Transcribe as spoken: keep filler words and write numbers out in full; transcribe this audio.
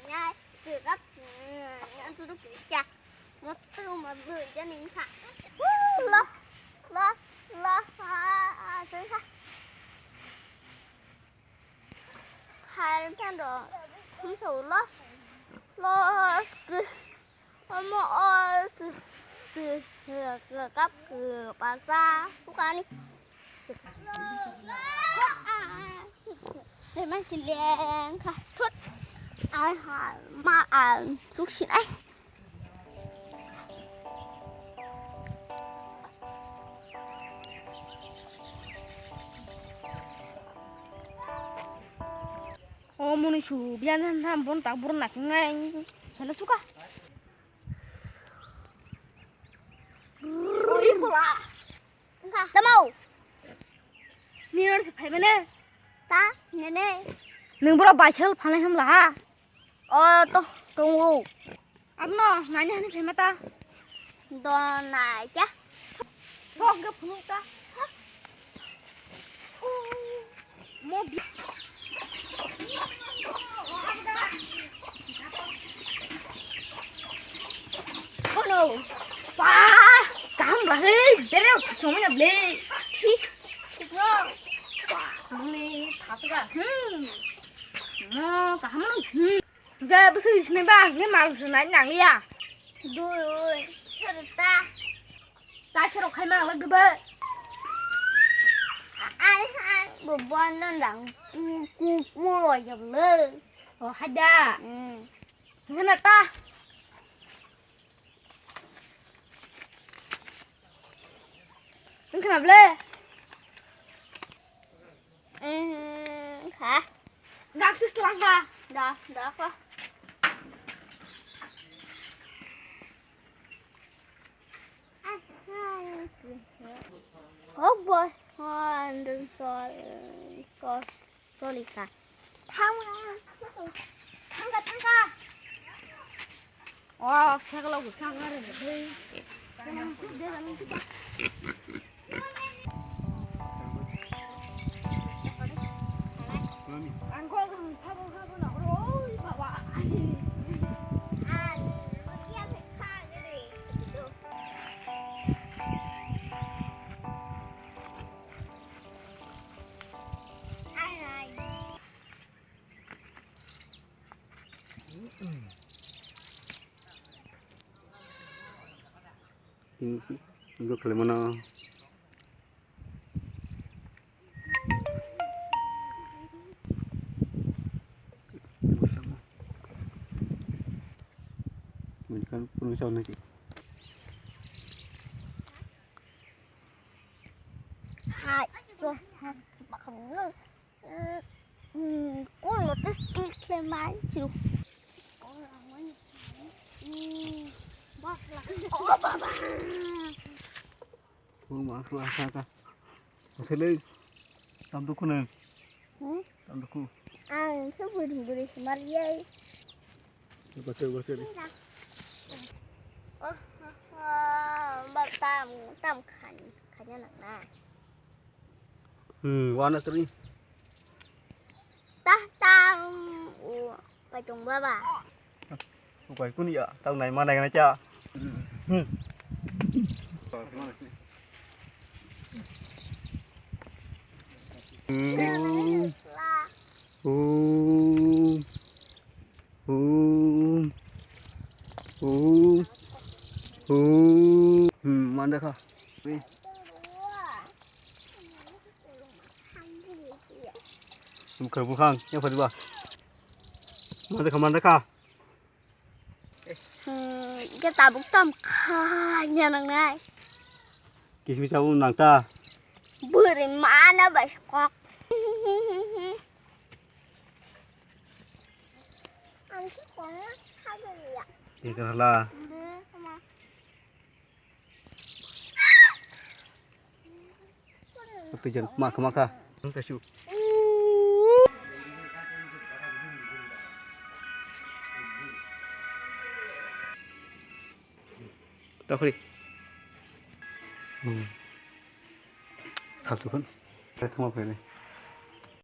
Ya, kap, ya, tu tu kya. Mo tu mo bu ya ning kha. Lo, lo, lo, ha, ha, tu kha. Hai kan do. Kum so lo. Lo, ku. Omo o, ku, ku, ku, kap, ku, pasa, bukani. Teman sileng kha, sut. Ai, ha, ma, al, suk sin, ai. O muni su biyan han ham bon tak bur nak ngai. Sana suka. Oi, pula. Tamo. Ni nor se phai mane. Ta, nene. Nung bura baisal phanai hamla ha. O to, tongo. Abno, nani hani phai mata. Do nai kya. Thok ge phunuk ta. Mo bi-, oh no. Wah, kaham lah, hei, bere, chomai na ble. Hi, bro. Wah, mangni thasga. Hmm. Mo kaham, hmm. Ga bwswk sini ba, hwnwi mal swnai nang ya. Dui, serta. Ta serok khai ma lak ba. Ai, ai, bo bon don dang. Ku, ku, ku, lo ya le. O, hada. Hmm. Ngana ta. Ngana ble. Hmm, ha. Gak tis langka. Da, da apa? Oh boy, oh, and then sorry, sorry, sorry, ka. Thangka, thangka. Oh, saya kalau bukan ada deh. Ini sih, ini kali mana? Ini kan penuh sauna sih. Hai, so, hai, makan dulu. Hmm, hmm, oh, lotus stick le man chu. Oh, baba. Oh, ma, ma, ma, ma. Asli tam tu kuna. Hmm? Tam tu ku. Ang tu buri buri semar ye. Basa, basa. Oh, oh, oh, ba tam, tam khan, khan na na. Hmm, wana teri. Tah, tang, u, pai tong baba. Upai kun ya, tang nai ma nai na cha. Hmm. Hmm. Oh. Hum. Hum. Hum. Hmm, manda kha. Wih. Bukhang, bukhang, yang phadi ba. Manda kha, manda kha. Hmm, ke tabuk tam kha, nya nang nai. Kismis tabuk nang ta. Buri mana bai kok. Ang si kong ha ya. Ke kerala. Hmm, sama. Apa jan ma kama ka. Ang sa shu. Takhri. Hmm. Sal tu kan. Saya tengok ini.